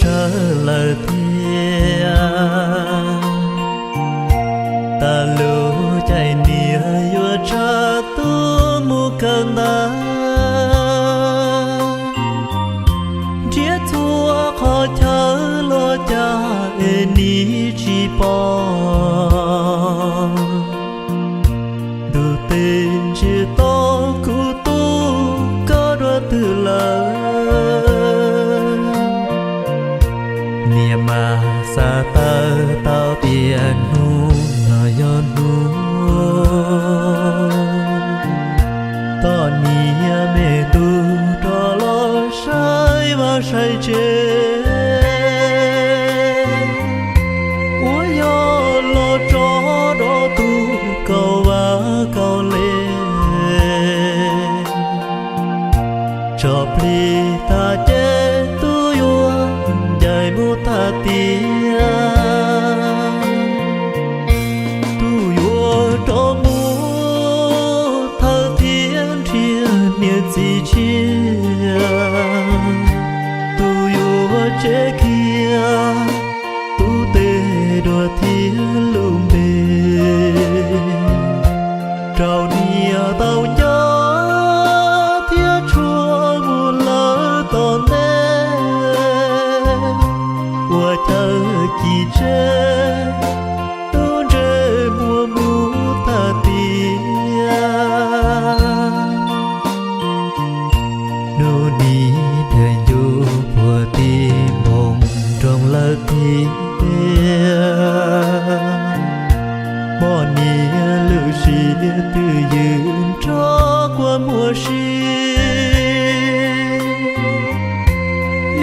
tsawg lawm thiab. Tag lub caij niam yuav tsa tub mus kawm ntawv, nrhiav txhua qhov chaw los cas es nim tsis pom. Ntuj teb ntsiag to kuv tub, koj dua twg lawm? Niam mas xav tawm tau tias hnub no yog hnub tom niam me tub rov los saib vaj saib tsev, uas yog los tso do tus kaum vaj kaum le. Tso plig tag ces tub yuav ncaim mus tag tiag. Tub yuav rov mus thawj thiab nrhiav niam txiv tshiab. Tub yuav tseg kiag tub tej duab thiab lub npe, rau niam tau nco thiab tshuav mus lawm tom ntej. Ua chaw ci tseg tub ntsej muag mus tag tiag. Hnub nim dheev ncuj puag tim npoo nroo lawm tiag. Poj niam lub siab twj ywm nrog kua muag si.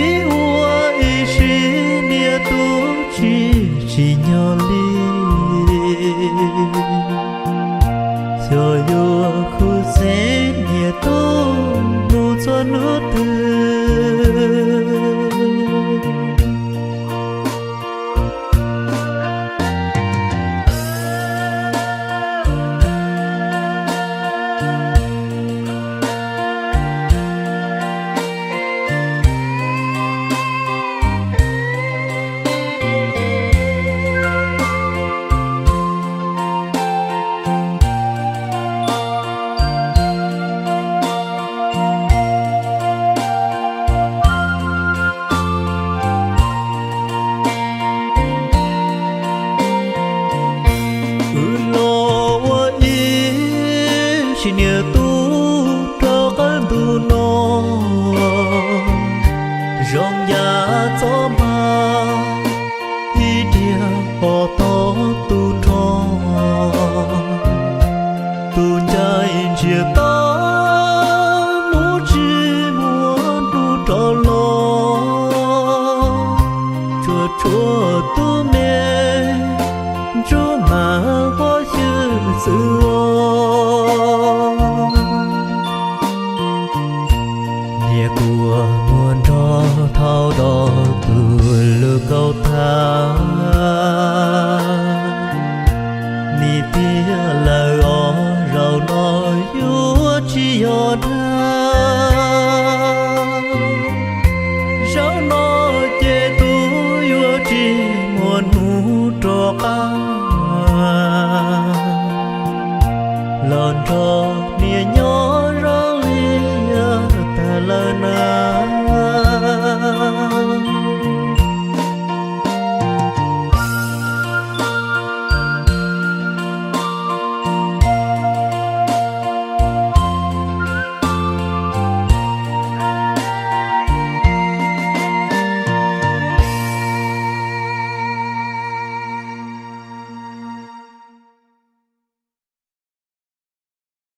Ib ua ib si niam tub tsis tsim nyog li. Xyov yuav khuv xim niam tub mus txog hnub twg. Wb los ua ib sim niam tub rau qab ntuj no, zoo yam txob npag ib diav pov tod tu rog. Tus ncaim ntsiag to mus tsis muaj hnub rov los, tsuas tshuav tub me ntsuj mas quaj xwb xwb os. Niam kua muag nrog thauj do tus lub kaub thab, nim tiag lawm os zaum no yuav tsis yog dag. Zaum no ces tub yuav tsis muaj hnub rov qab los nrog